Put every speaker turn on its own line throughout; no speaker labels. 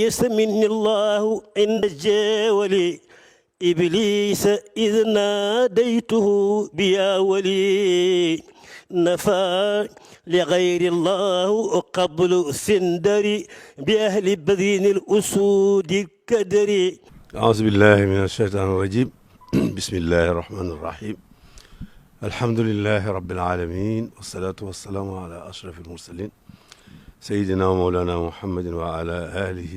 يسمني الله عند الجاول إبليس إذ ناديته بيا ولي نفى لغير الله قبل سندري بأهل بذين الأسود الكدري. أعوذ بالله من الشيطان الرجيم. بسم الله الرحمن الرحيم. الحمد لله رب العالمين والصلاة والسلام على أشرف المرسلين سيدنا ومولانا محمد وعلى آله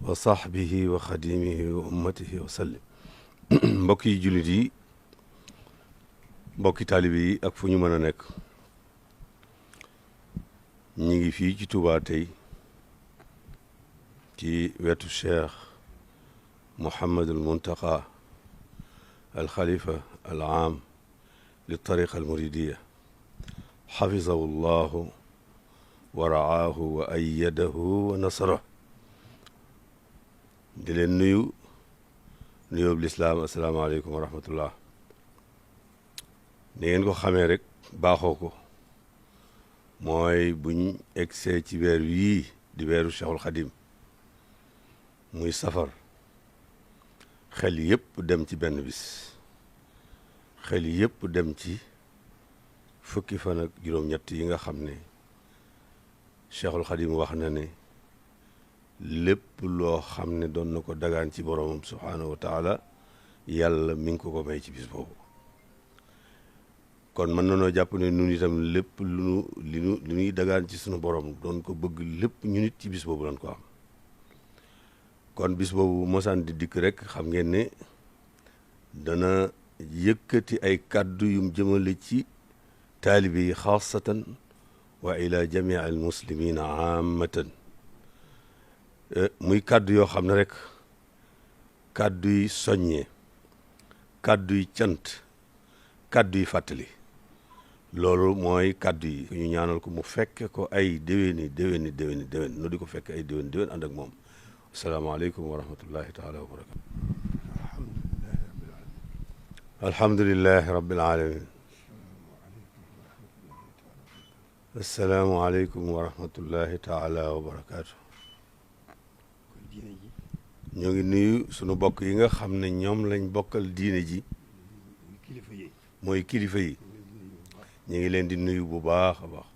wa sahbihi wa xadimihi wa ummatihi wa sallim. mbokki jullit yi, mbokki taalibe yi ak fu ñu mën a nekk, ñi ngi fii ci Touba tey ci wetu Cheikh Mouhamadul Muntaqa al xalifa al aam li tariqa al muridiya xafizahu llahu wa raahu wa ayyadahu wa nasarahu. di leen nuyu nuyób lislaam asalaamaaleykum wa rahmatullah. ni ngeen ko xamee rek baaxoo ko mooy buñ egsee ci weer yii di weeru Cheikhul Xadim muy safar, xel yëpp dem ci benn bis, xel yëpp dem ci fukki fan ak juróom-ñett yi nga xam ne Cheikhul Xadim wax na ne lépp loo xam ne doon na ko dagaan ci boromam subhaanahu wa taala yàlla mi ngi ko may ci bis boobu. kon mën na noo jàpp ne nun itam lépp lu ñuy dagaan ci sunu borom doon ko bëgg lépp ñu nit ci bis boobu lañ ko am. kon bis boobu mosaan di dikk rek xam ngeen ne dana yëkkati ay kàddu yum jëmale ci taalibe yi xaasatan wa ila jamii al muslimina aamatan. muy kàddu yoo xam ne rek kàddu yi soññee, kàddu yi cant, kàddu yi fàttali, loolu mooy kàddu yi ñu ñaanal ko mu fekke ko ay déwéni nu di ko fekk ay déwén ànd ak moom. asalaamaaleykum wa rahmatullahi taala wa barakatu. alhamdulilahi rabbil alamin. asalaamualeykum wa rahmatullahi taala wa barakatu. ñoo ngi nuyu sunu bokk yi nga xam ne ñoom lañ bokkal diine ji, mooy kilifa yi. ñu ngi leen di nuyu bu baax a baax,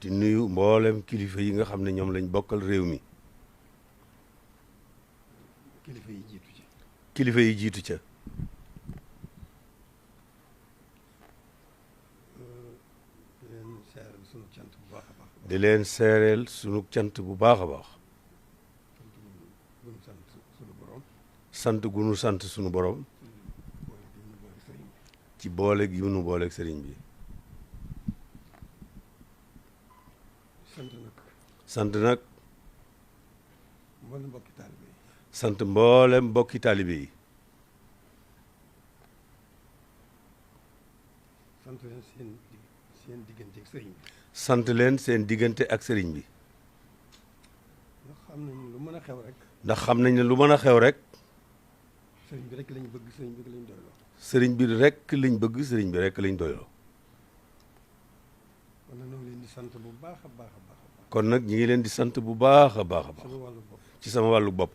di nuyu mboolem kilifa yi nga xam ne ñoom lañ bokkal réew mi. kilifa yi jiitu ca. di leen seereel sunu cant bu baax a baax. sant gu nu sant sunu borom ci boole gi nu booleeg sëriñ bi. sant nag sant mboolem mbokki taalibe yi. sant leen seen diggante ak sëriñ bi. ndax xam nañ ne lu mën a xew rek. sëriñ bi rek lañ bëgg, sëriñ bi lañ doyloo. sëriñ bi rek lañ bëgg, sëriñ bi rek lañ doyloo. kon nag ñu ngi leen di sant bu baax a baax a baax. kon nag ñu ngi leen di sant bu baax a baax a baax. ci sama wàllu bopp.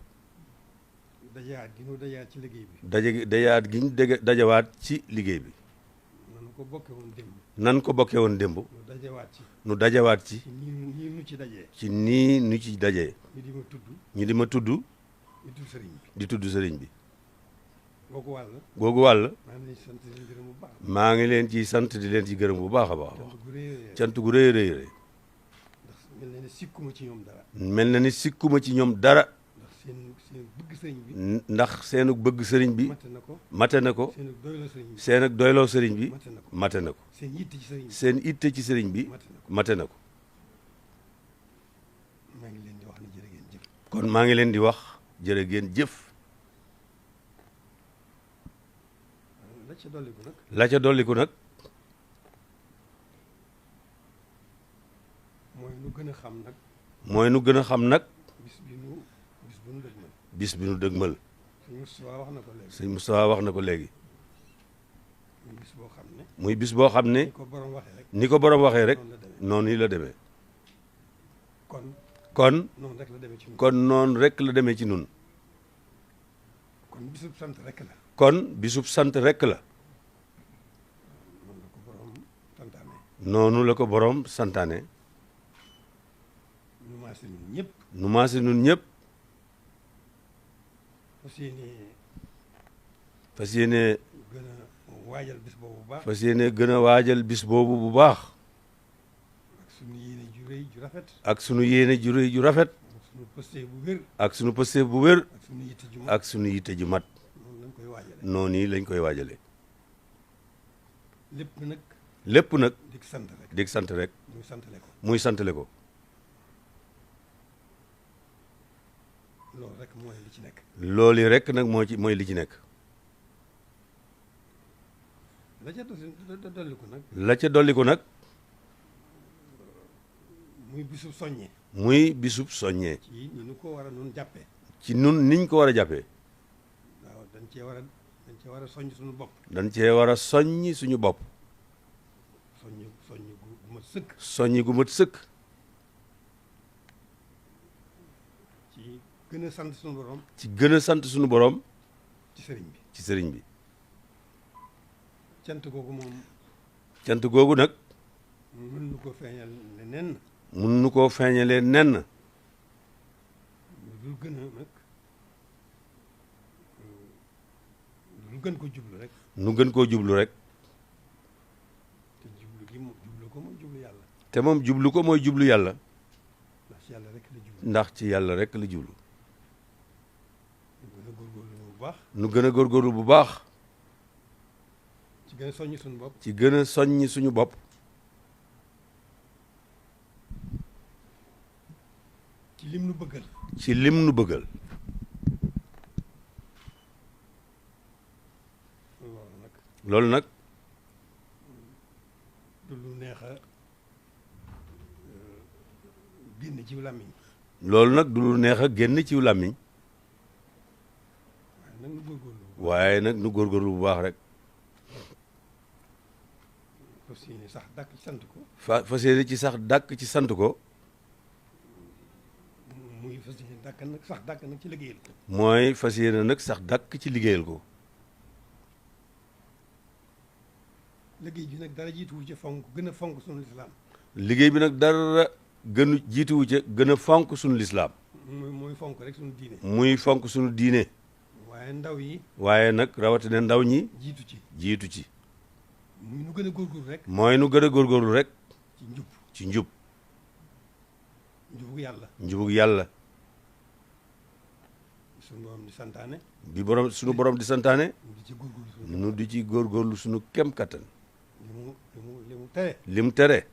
dajawaat gi ñu dajawaat ci liggéey bi. dajawaat gi ñu dajawaat ci liggéey bi. nan ko bokkee woon démb. nan ko bokkee woon démb. nu dajawaat ci. ci nii nu ci dajee. ci nii nu ci dajee. ñu di ma tudd. di tudd sëriñ bi. googu wàll. maa ngi leen ciy sant di leen ci gërëm bu baax a baax. cant gu rëy rëy rëy. mel na ni sikkuma ci ñoom dara. ndax seenu bëgg sëriñ bi mate na ko. seen ak doyloo sëriñ bi mate na ko. seen itte ci sëriñ bi mate na ko. kon maa ngi leen di wax jërë ngeen jëf. la ca dolliku nag mooy nu gën a xam nag bis bi nu dëgmal. sëñ Moustapha wax na ko léegi. muy bis boo xam ne ni ko borom waxee rek noonu la demee. kon
noonu rek la demee ci ñun.
kon noonu rek la demee ci nun
kon bisub sant rek la.
kon bisub sant rek la.
noonu la ko borom santaane.
noonu la ko borom santaane.
nu maase ñun ñëpp.
nu maase nun ñëpp.
fas yéene
gën
a waajal bis boobu bu baax.
fas yéene gën a waajal bis boobu bu baax.
ak sunu yéene ju rëy ju rafet.
ak sunu yéene ju rëy ju rafet.
ak sunu pëste bu wér.
ak sunu pëste bu wér.
ak sunu yitte ju mat.
ak sunu yitte ju mat.
noonu lañ koy waajale.
noonu yi lañ koy waajale.
lépp nag.
lépp nag.
dig sant rek.
dig sant rek.
muy santale ko.
muy santale ko.
loolu rek mooy li ci nekk.
loolu rek nag mooy li ci nekk.
la ca dolliku nag.
la ca dolliku nag.
muy bisub soññee.
muy bisub soññee.
ci ni ñu ko war a nun jàppee.
ci nun niñ ko war a jàppee.
waaw dañ cee war a soññ suñu bopp.
dañ cee war a soññi suñu bopp.
soññ gu mat sëkk.
soññi gu mat sëkk.
ci gën a sant suñu borom.
ci gën a sant suñu borom.
ci sëriñ bi.
ci sëriñ bi.
cant googu moom.
cant googu nag.
mën nu ko feeñal nen.
mun nu koo feeñalee nenn.
lu gën a nag lu gën ko jublu rek.
nu gën koo jublu rek.
te jublu gi moom jublu ko mooy jublu yàlla.
te moom jublu ko mooy jublu yàlla.
ndax ci yàlla rek la jublu.
ndax ci yàlla rek la jublu.
nu gën a góorgóorlu bu baax.
nu gën a góorgóorlu bu baax.
ci gën a soññ suñu bopp.
ci gën a soññi suñu bopp.
ci lim nu bëggal.
ci lim nu bëggal. loolu nag.
du lu neex a génn ci làmmiñ.
loolu nag du lu neex a génn ci làmmiñ.
waaye nag nu góorgóorlu.
waaye nag nu góorgóorlu bu baax rek.
fas yéene sax dàkk ci sant ko.
fas yéene ci sax dàkk ci sant ko.
muy fas yéene dàkk nag sax dàkk nag ci liggéeyal ko.
mooy fas yéene nag sax dàkk ci liggéeyal ko.
liggéey bi nag dara jiituwu ci fonk gën a fonk sunu lislaam.
liggéey bi nag dara gënu jiituwu ca gën a fonk sunu lislaam.
muy fonk rek sunu diine.
muy fonk sunu diine.
waaye ndaw yi.
waaye nag rawatina ndaw ñi.
jiitu ci.
jiitu ci.
muy nu gën a góorgóorlu rek.
mooy nu gën a góorgóorlu rek.
ci njub.
ci njub.
njubug yàlla.
njubug yàlla.
sunu borom di santaane.
sunu borom di santaane.
nu di ci góorgóorlu.
nu di ci góorgóorlu sunu kem kattan.
li mu tere.
li mu tere.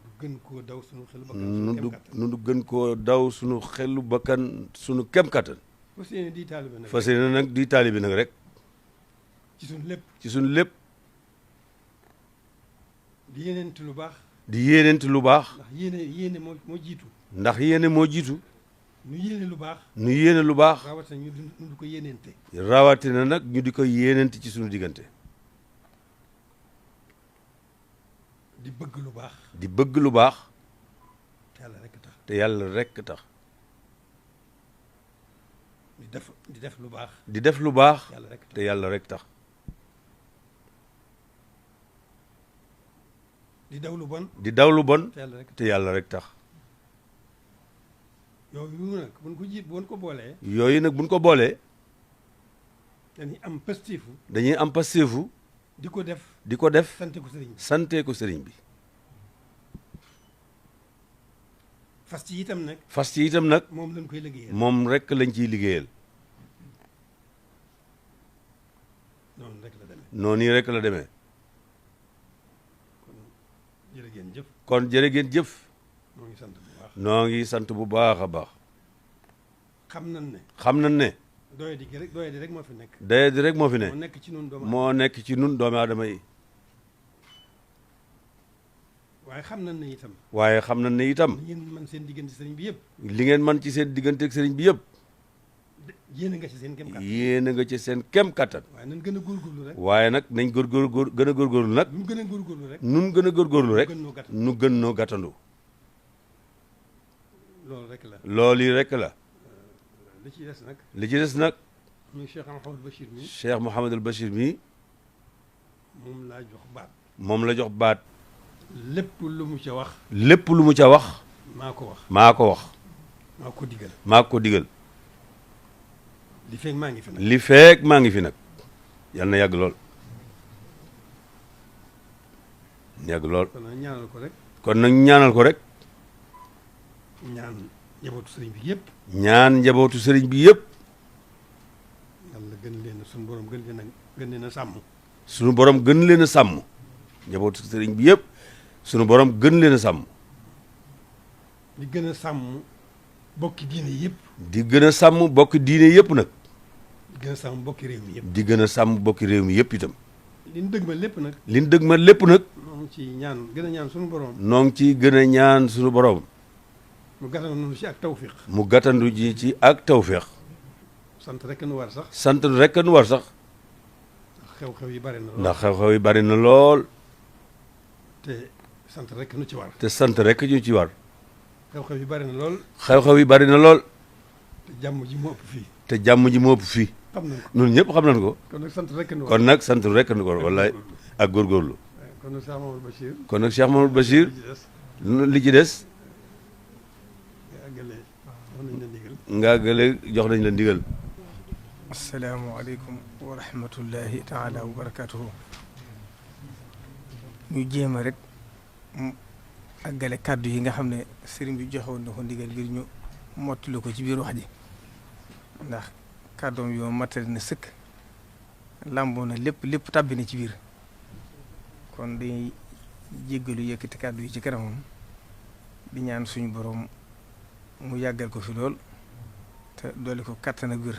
nu gën koo daw sunu xelu bakkan.
nu gën koo daw sunu xelu bakkan sunu kem kattan.
fas yéene di taalibe nag.
fas yéene nag di taalibe nag rek.
ci sunu lépp.
ci sunu lépp.
di yéeneenti lu baax.
di yéeneenti lu baax.
ndax yéene moo jiitu.
ndax yéene moo jiitu.
nu yéene lu baax.
nu yéene lu baax.
rawatina ñu di ko yéeneente.
rawatina nag ñu di ko yéeneenti ci sunu diggante.
di bëgg lu baax.
di bëgg lu baax.
te yàlla rek tax.
te yàlla rek tax.
di def lu baax.
di def lu baax.
yàlla rek tax.
te yàlla rek tax.
di daw lu bon.
di daw lu bon.
te yàlla rek tax.
te yàlla rek tax.
yooyu nag buñ ko boolee.
yooyu nag buñ ko boolee.
dañuy am pasteefu.
dañuy am pasteefu.
di ko def.
di ko def.
sante ko sëriñ bi.
sante ko sëriñ bi.
fas ci itam nag.
fas ci itam nag.
moom lañ koy liggéeyal.
moom rek lañ ciy liggéeyal.
noonu rek la demee.
noonu rek la demee.
kon jërë ngeen jëf.
kon jërë ngeen jëf.
noo ngi sant bu baax.
noo ngi sant bu baax a baax.
xam nañ ne.
xam nañ ne.
doyadi rek moo fi nekk.
doyadi rek moo fi ne.
moo nekk ci nun doomu.
moo nekk ci nun doomu aadama yi.
waaye xam nañ ne itam.
waaye xam nañ ne itam.
li ngeen mën seen diggante sëriñ bi yëpp.
li ngeen mën ci seen diggante ak sëriñ bi yëpp.
yéen a nga ci seen kem kattan.
yéen a nga ci seen kem kattan.
waaye nañ gën a góorgóorlu rek.
waaye nag nañ gën a góorgóorlu nag.
nu gën a góorgóorlu rek.
nun gën a góorgóorlu rek.
nu gën noo gàttandu.
nu gën noo gàttandu.
loolu rek la.
loolu yi rek la.
li ci des nag.
li ci des nag.
muy Cheikh Mouhamadul Bachir mi.
Cheikh Mouhamadul Bachir mi.
moom laa jox baat.
moom la jox baat.
lépp lu mu ca wax.
lépp lu mu ca wax.
maa ko wax.
maa ko wax.
maa ko digal.
maa ko digal.
li feeg maa ngi fi nag.
li feeg maa ngi fi nag. yal na yàgg lool. yàgg lool.
kon nag ñaanal ko rek.
kon nag ñaanal ko rek.
ñaan njabootu sëriñ bi yëpp.
ñaan njabootu sëriñ bi yëpp.
yàlla gën leen suñu borom gën leen a sàmm.
sunu borom gën leen a sàmm. njabootu sëriñ bi yëpp. sunu borom gën leen a sàmm.
di gën a sàmm bokki diine yëpp.
di gën a sàmm bokki diine yëpp nag.
di gën a sàmm bokki réew mi yëpp.
di gën a sàmm bokki réew mi yëpp itam.
li ñu dëgg ma lépp nag.
li ñu dëgg ma lépp nag.
noo ngi ci ñaan gën a ñaan suñu borom.
noo ngi ciy gën a ñaan sunu borom.
mu gàttandu ci ak tawfiq.
mu gàttandu ji ci ak tawféex.
sant rek nu war sax.
sant rek nu war sax.
xew-xew yi bari na lool.
ndax xew-xew yi bari na lool.
te sant rek nu ci war.
te sant rek ñu ci war.
xew-xew yi bari na lool.
xew-xew yi bari na lool.
te jàmm ji moo ëpp fii.
te jàmm ji moo ëpp fii.
xam nañ ko
ñun ñëpp xam nañ ko.
kon nag sant rek nu war.
kon nag sant rek nu ko war wallaay ak góorgóorlu.
kon nag Cheikh Mamadou Bachir.
kon nag Cheikh Mamadou Bachir li ci des. nga àggale jox nañ la ndigal.
asalaamaaleykum wa rahmatullahi taala wa barakatuhu. ñu jéem a rek mu àggale kàddu yi nga xam ne sëriñ bi joxewoon na ko ndigal ngir ñu mottali ko ci biir wax ji ndax kàddoom yoo matari na sëkk làmboo na lépp tàbbi na ci biir kon dañuy jéggalu yëkkati kàddu yi ci kanamam di ñaan suñu borom mu yàggal ko fi lool te doole ko kattan ak wér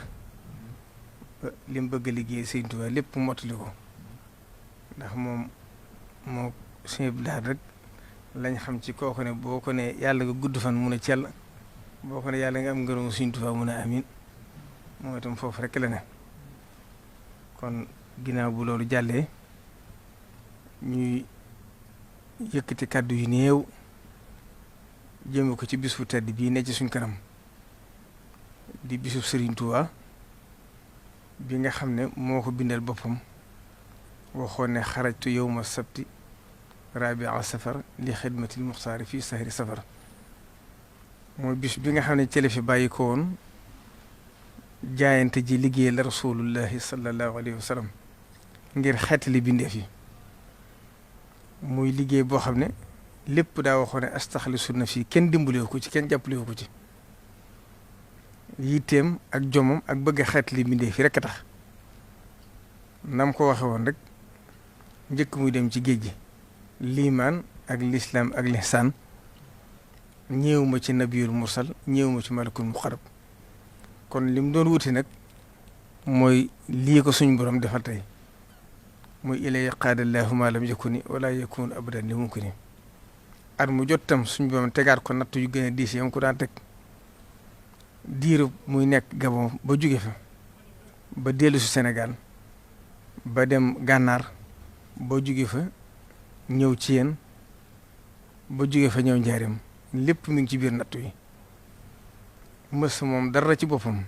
li mu bëgg a liggéey Sëriñ Tuubaa lépp mottali ko ndax moom moo suñu bilaat rek lañ xam ci kooku ne boo ko ne yàlla nga gudd fan mun a cell boo ko ne yàlla nga am ngërëmu Sëriñ Tuubaa mun a amin moo itam foofu rek la ne kon ginnaaw bu loolu jàllee ñuy yëkkati kàddu yu néew jëme ko ci bis bu tedd bii ne ci suñ kanam di bisu Sëriñ Tuubaa bi nga xam ne moo ko bindal boppam waxoon ne xarajtu yawma sabti rabia safar li xidmatil muxtaari fii sahri safar mooy bis bi nga xam ne cële fi bàyyi ko woon jaayante ji liggéey la rasulullahi sallallahu alayhi wa sallam ngir xeetali bindeef yi muy liggéey boo xam ne lépp daa waxoon ne astaxlisu nafsi kenn dimbalewu ko ci kenn jàppalewu ko ci yitteem ak jomam ak bëgg a xeetali bindeef yi rekk a tax nam ko waxe woon rek njëkk muy dem ci géej gi liimaan ak lislaam ak lihsaan ñëwuma ci nabiyul mursal ñëwuma ci malakul muqarrab kon lim doon wuti nag mooy lii ko suñ borom defal tey muy ilay qaadallahu ma lam yakuni wala yakun abadan li mumkini at mu jot tam suñ borom tegaat ko natt yu gën a diis yam ko daan teg diiru muy nekk Gabon ba jóge fa ba dellu si Sénégal ba dem gànnaar ba jóge fa ñëw ci yéen ba jóge fa ñëw njaareem lépp mi ngi ci biir nattu yi mës moom dara ci boppam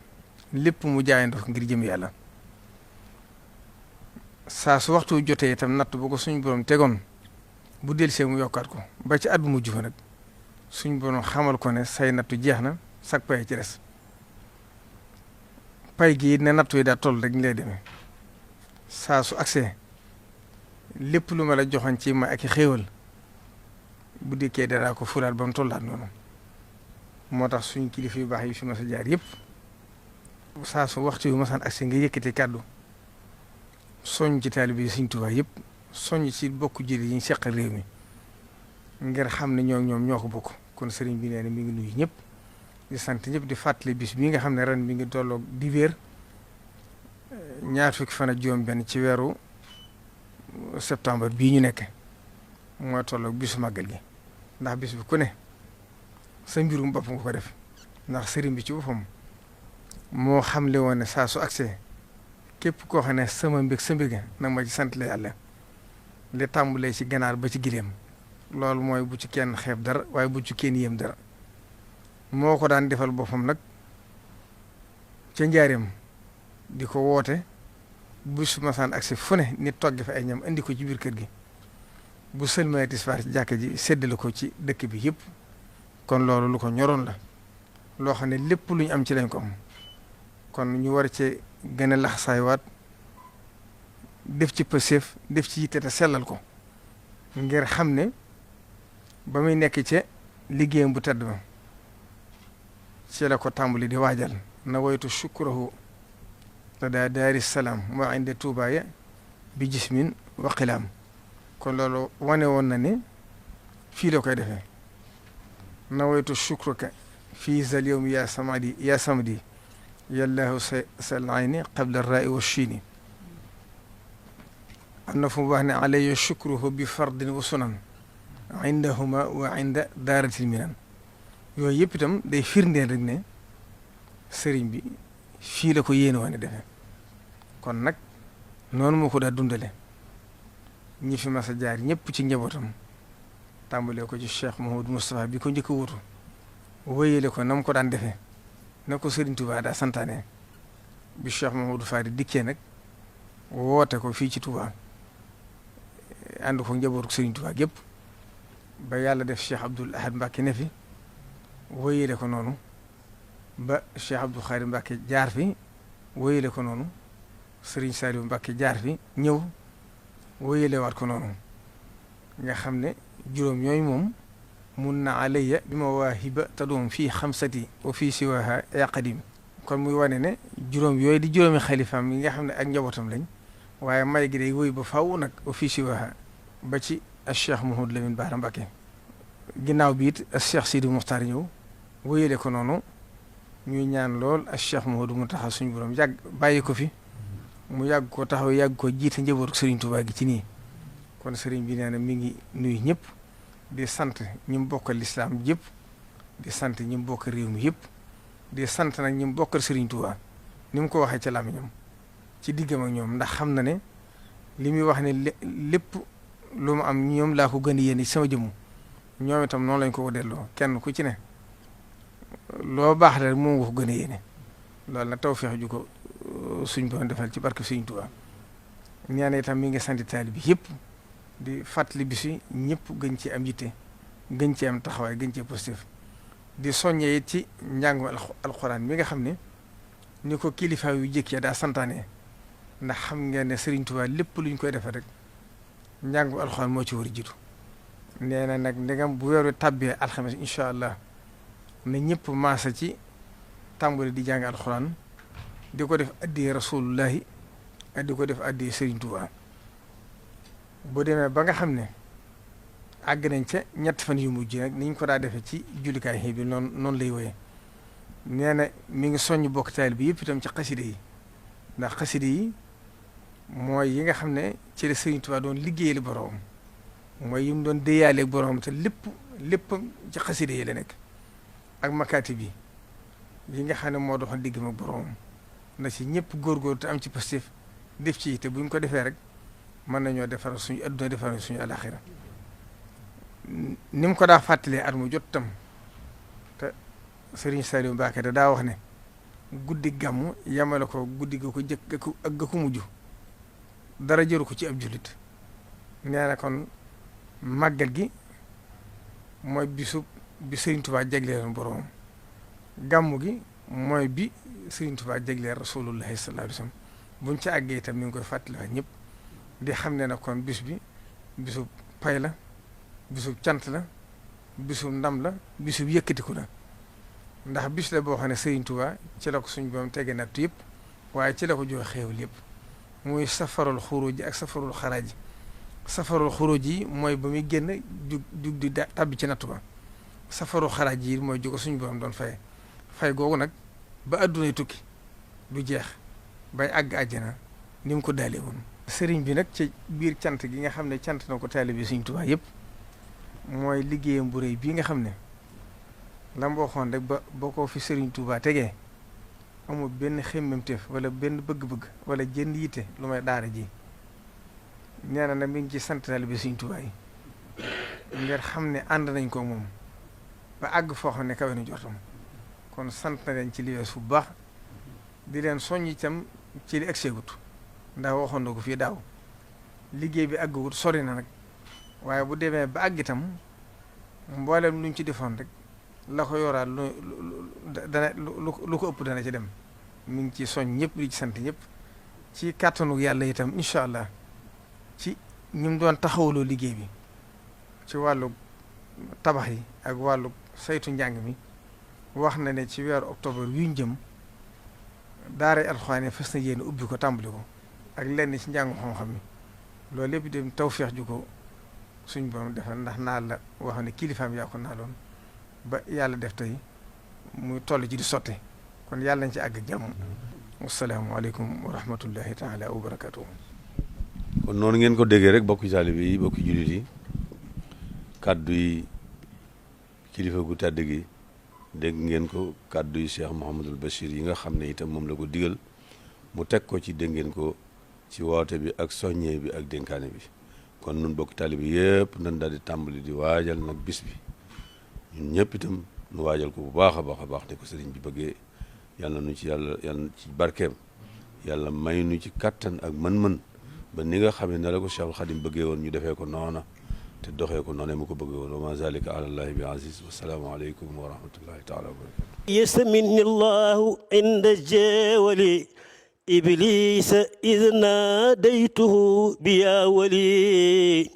lépp mu jaayandoo ngir jëm yàlla saa su waxtu jotee itam natt bu ko suñ borom tegoon bu delsee mu yokkaat ko ba ci at bu mujj fa nag suñ borom xamal ko ne say nattu jeex na sag pay ci des pay gi ne nattu yi daa toll rek ñu lay demee saa su agsee lépp lu ma la joxoon ci ma ak i xéewal bu dikkee danaa ko fulaat ba mu tollaat noonu moo tax suñ kilifa yu baax yi fi ma sa jaar yëpp saa su waxtu yu masaan agsee nga yëkkati kàddu soññ ci taalibe yi Sëriñ Tuubaa yëpp soññ ci bokk jëli yi ñu seqal réew mi ngir xam ne ñoom ñoo ko bokk kon sëriñ bi nee na mi ngi nuyu ñëpp di sant ñëpp di fàttali bis bii nga xam ne ren mi ngi tolloog dibéer ñaar fukki fan ak juróom-benn ci weeru septembre bii ñu nekk mooy tolloog bisu màggal gi ndax bis bi ku ne sa mbirum bopp nga ko def ndax sëriñ bi ci boppam moo xamle woon ne saa su agsee képp koo xam ne sama mbég sa mbég nag ma ci sant la yàlla li tàmbalee ci ganaar ba ci gileem loolu mooy bu ci kenn xeeb dara waaye bu ci kenn yéem dara moo ko daan defal boppam nag ca njaareem di ko woote bu su masaan agsi fu ne nit togg fa ay ñam indi ko ci biir kër gi bu sëlmee tisbaar ci jàkka ji séddale ko ci dëkk bi yëpp kon loolu lu ko ñoroon la loo xam ne lépp lu ñu am ci lañ ko am kon ñu war cee gën a laxasaaywaat def ci pëseef def ci yitte te sellal ko ngir xam ne ba muy nekk ca liggéeyam bu tedd ba ci la ko tàmbali di waajal na waytu shukrahu tada daari salaam wa inde tuubaaya bi jismin wa qilaam kon loolu wane woon na ne fii la koy defee na waytu shukruka fii zal yawmi yaa samadi yallaahu sal ayni qabla rai wa chiini am na fu mu wax ne alayya shukruhu bi fardin wa sunan indahuma wa inda daaratil minan yooyu yëpp itam day firndeel rek ne sëriñ bi fii la ko yéene woon defee kon nag noonu moo ko daa dundale ñi fi mas a jaar ñëpp ci njabootam tàmbalee ko ci Cheikh Mouhamadou Moustapha bi ko njëkk a wutu wéyale ko na mu ko daan defee na ko Sëriñ Touba daa santaane bi Cheikh Mouhamadou Fadi dikkee nag woote ko fii ci Touba ànd ko njabootu Sëriñ Touba gépp ba yàlla def Cheikh Abdoul Ahad Mbacke ne fi wéyale ko noonu ba Cheikh Abdou Khari Mbacke jaar fi wéyale ko noonu Serigne Saliou Mbacke jaar fi ñëw wéyale waat ko noonu nga xam ne juróom ñooyu moom mun na alayya bi mawaahiba tadoom fii xamsati wa fii siwaha ya qadim kon muy wane ne juróom yooyu di juróomi xalifaam yi nga xam ne ak njabootam lañ waaye may gi day wéy ba faw nag wa fii siwaha ba ci ak Cheikh Mouhamadou Lamine Bara Mbacke ginnaaw bi it ak Cheikh Sidi Muxtaar ñëw wéyale ko noonu ñuy ñaan lool ak Cheikh Mouhamadou Mountakha suñu borom yàgg bàyyi ko fi mu yàgg ko taxaw yàgg ko jiite njabootu Serigne Touba gi ci nii kon Serigne bi nee na mi ngi nuyu ñëpp di sant ñi mu bokkal lislaam yëpp di sant ñi mu bokkal réew mi yëpp di sant nag ñi mu bokkal Serigne Touba ni mu ko waxee ca làmmiñam ci diggam ak ñoom ndax xam na ne li muy wax ne lépp lu mu am ñoom laa ko gën a yéene sama jëmm ñoom itam noonu lañ ko delloo kenn ku ci ne loo baax la moom nga ko gën a yéene loolu nag tawfeex ju ko suñ borom defal ci barke Sëriñ Tuubaa ñaan itam mi ngi sant taalibe bi yëpp di fàttali bis yi ñëpp gën ci am yitte gën ci am taxawaay gën ci positif di soññee it ci njàngum alxuraan mi nga xam ne ni ko kilifa yu jëkk ya daa santaane ndax xam ngeen ne Sëriñ Tuubaa lépp luñ koy defee rek njàngum alxuraan moo ci war a jiitu nee na nag ndegam bu weeru tàbbee alxames incha allah ne ñëpp maasa ci tàmbali di jàng alxuraan di ko def addiyee rasulullahi ak di ko def addiyee Sëriñ Tuubaa bu demee ba nga xam ne àgg nañ ca ñett fan yu mujj nag ni ñu ko daa defee ci jullikaay xëy bi noonu lay woyee nee na mi ngi soññ bokk taal bi yëpp itam ci xaside yi ndax xaside yi mooy yi nga xam ne ci la Sëriñ Tuubaa doon liggéeyal boroom mooy yi mu doon déyaaleeg boroom te lépp ci xaside yi la nekk ak makaati bi yi nga xam ne moo doxoon digg mag boroom na ci ñëpp góorgóor te am ci positif def ci te buñ ko defee rek mën nañoo defar suñu adduna defar suñu alaxira ni mu ko daa fàttalee at mu jot tam te Serigne Saliou Mbacké da daa wax ne guddi gàmm yamale ko guddi ga ko jëkk ak ga ko mujj dara jëru ko ci ab jullit nee na kon màggal gi mooy bi Serigne Touba jagleeloon boroomam gàmmu gi mooy bi Serigne Touba jagleel rasulullahi sallallahu alayhi wasallam buñ ca àggee itam mi ngi koy fàttaliwaat ñëpp di xam ne nag kon bis bi bisub pay la bisub cant la bisub ndam la bisub yëkkatiku la ndax bis la boo xam ne Serigne Touba ci la ko suñ boom tege natt yëpp waaye ci la ko jox xéewal yëpp muy safarul xuruj ji ak safarul xaraaj ji safarul xuruj ji mooy ba muy génn jug di tabbi ci nattu ba safarul xaraaj ji mooy jóge suñu borom doon fay googu nag ba addunay tukki du jeex bay àgg àjjana ni mu ko daalee woon sëriñ bi nag ci biir cant gi nga xam ne cant na ko taalibe Sëriñ Tuubaa yëpp mooy liggéeyam bu rëy bii nga xam ne lam waxoon rek ba boo ko fi Sëriñ Tuubaa tegee amul benn xemmemteef wala benn bëgg-bëgg wala jënd yitte lu may daara ji nee na nag mi ngi ci sant taalibe Sëriñ Tuubaa yi ngir xam ne ànd nañ ko moom ba àgg foo xam ne kawe na jortam kon sant na leen ci li wees fu baax di leen soññ itam ci li egseegut ndax waxoon na ko fii daaw liggéey bi àggagut sori na nag waaye bu demee ba àgg itam mboolem luñ ci defoon rek la ko yoraat lu ko ëpp dana ci dem mi ngi ci soñ ñëpp di ci sant ñëpp ci kàttanu yàlla itam incha allah ci ñu doon taxawaloo liggéey bi ci wàllu tabax yi ak wàllu saytu njàng mi wax na ne ci weeru octobre wi ñu jëm daara alxuraan fas na yéene ubbi ko tàmbali ko ak lenn ci njàngu xam-xam mi loolu lépp dem tawfeex ju ko suñ borom defal ndax naa la wax ne kilifaam yaa ko naaloon ba yàlla def tey muy toll ci di sotte kon yàlla nañ ci àgg jàmm. wasalaamaaleykum wa rahmatullahi taala wa barakatuhu.
kon noonu ngeen ko déggee rek bokki taalibe yi bokki jullit yi kàddu yi kilifa gu tedd gi dégg ngeen ko kàddu yi Cheikh Mouhamadul Bachir yi nga xam ne itam moom la ko digal mu teg ko ci dégg ngeen ko ci woote bi ak soññee bi ak dénkaane bi kon nun bokki taalibe yëpp nan daal di tàmbali di waajal nag bis bi ñun ñëpp itam nu waajal ko bu baax a baax a baax ne ko sëriñ bi bëggee yàlla nu ci yàlla ci barkeem yàlla may nu ci kattan ak mën-mën ba ni nga xam ne la ko Cheikhul Khadim bëggee woon ñu defee ko noona te doxee ko noonu mu ko bëggee woon wa ma zalika ala allahi bi aziz wasalaamu aleykum wa rahmatullahi taala wa barakatu
yasmini llahu inda jeewali iblisa id naadaytuhu biya wali